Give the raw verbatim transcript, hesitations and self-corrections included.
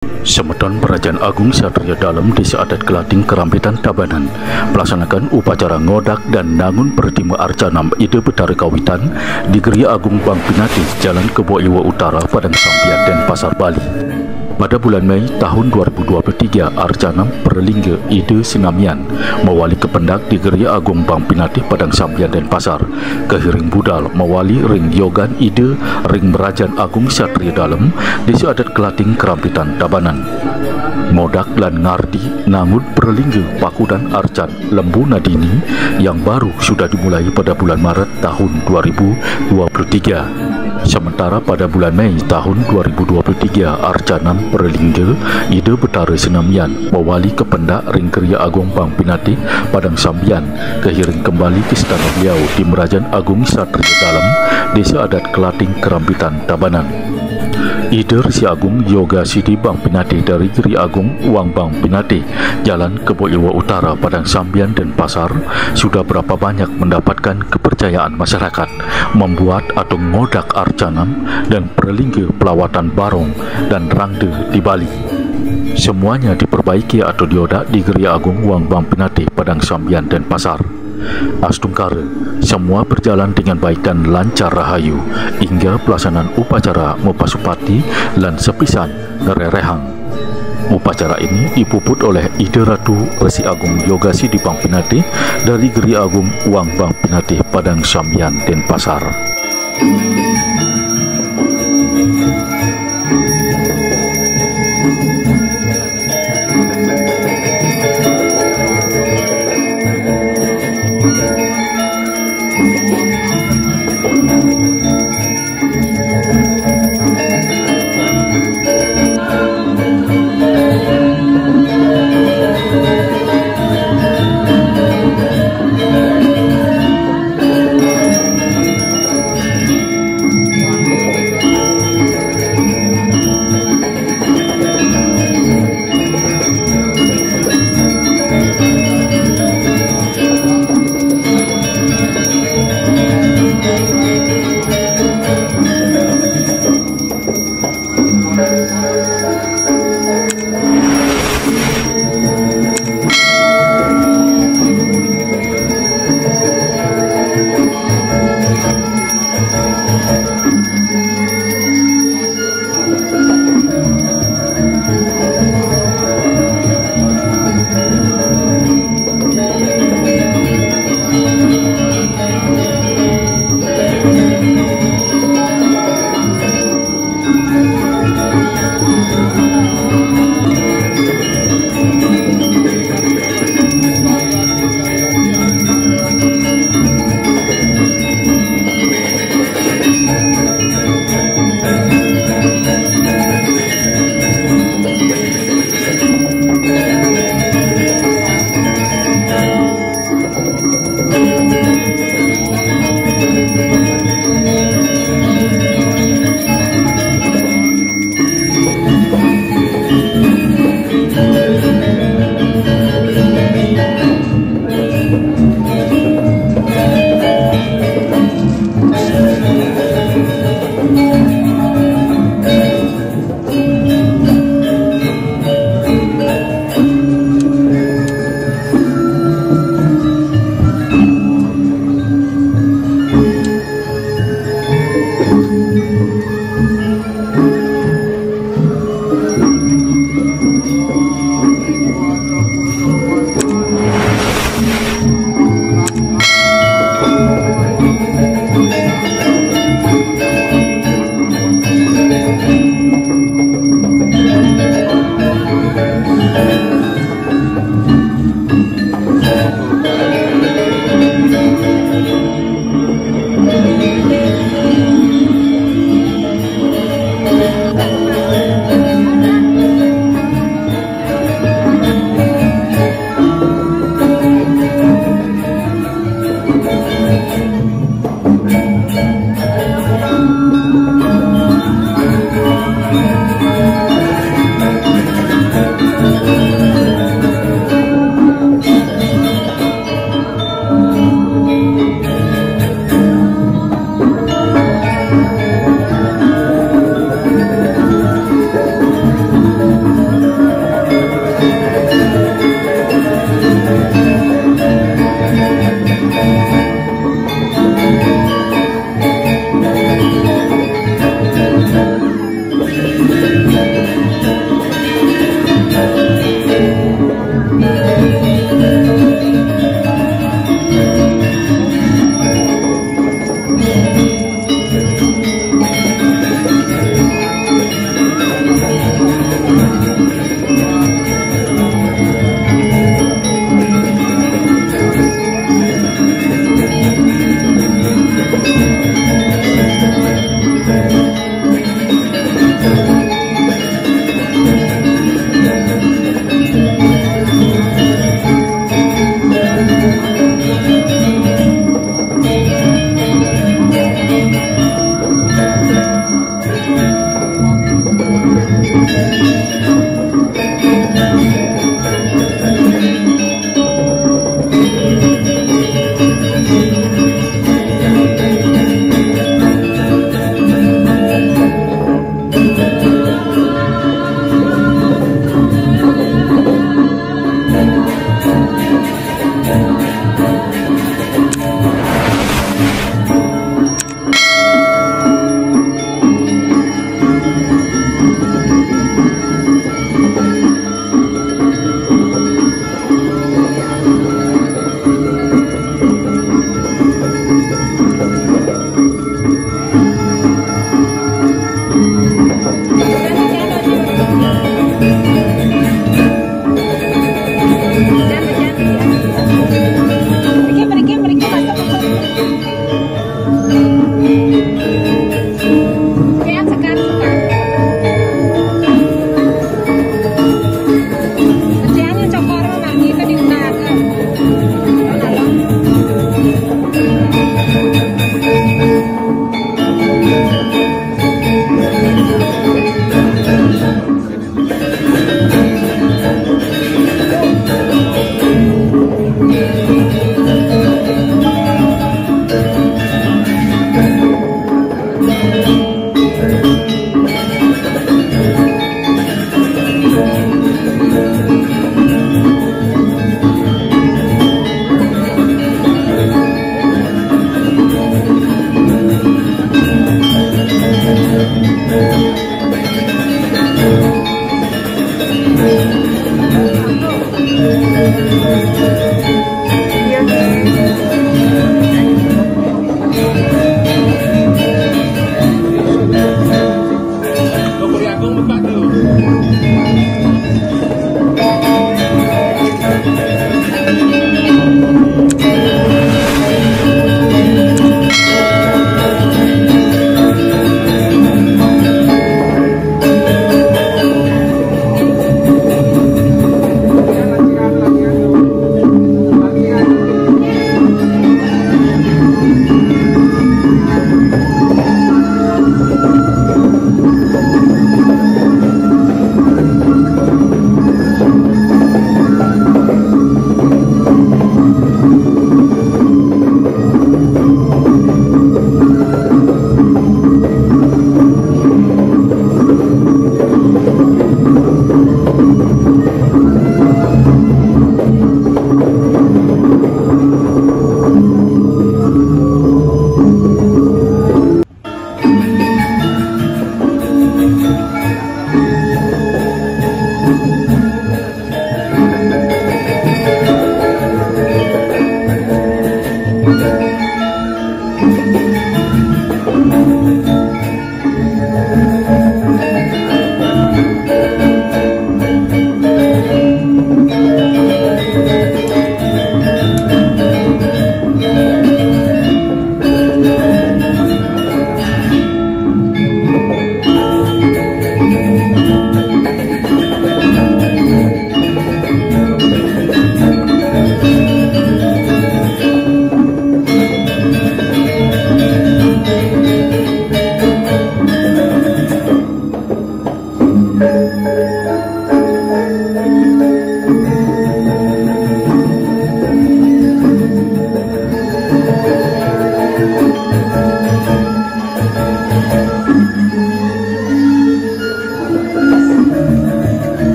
Semeton Perajan Agung Satria Dalem Desa Adat Kelating Kerampitan Tabanan melaksanakan upacara ngodak dan nangun pertima arcanam Ida Betara Kawitan di Geria Agung Bang Pinatih, Jalan Kebo Iwa Utara, Padang Sambian, Denpasar, Bali. Pada bulan Mei tahun dua ribu dua puluh tiga, arcanam Perlingga Ida Senamian mawali kependak di Geria Agung Bang Pinatih, Padang Sambian, Denpasar, kehiring budal mawali ring yogan Ida ring Merajan Agung Satria Dalem, Desa Adat Kelating Kerampitan Tabanan. Ngodak lan ngardi nangun Perlingga pakudan arcan Lembu Nadini yang baru sudah dimulai pada bulan Maret tahun dua ribu dua puluh tiga. Sementara pada bulan Mei tahun dua ribu dua puluh tiga, arcanam Perlingga Ida Betara Senamian mawali kependak ring Geria Agung Bang Pinatih, Padang Sambian, kehiring kembali ke istana beliau di Merajan Agung Satria Dalem, Desa Adat Kelating Kerampitan Tabanan. Ida Resi Agung Yoga Sidi Bang Pinatih dari Geria Agung Wang Bang Pinatih, Jalan Kebo Iwa Utara, Padang Sambian, Denpasar, sudah berapa banyak mendapatkan kepercayaan masyarakat membuat atau ngodak arcanam dan perlingga pelawatan barong dan rangda di Bali. Semuanya diperbaiki atau diodak di Geria Agung Wang Bang Pinatih, Padang Sambian, Denpasar. Astungkara, semua berjalan dengan baik dan lancar rahayu, hingga pelaksanaan upacara mapasupati lan sepisan ngrerehang. Upacara ini dipuput oleh Ida Ratu Resi Agung Yoga Sidi Bang Pinatih dari Geria Agung Wang Bang Pinatih, Padang Sambian, Denpasar.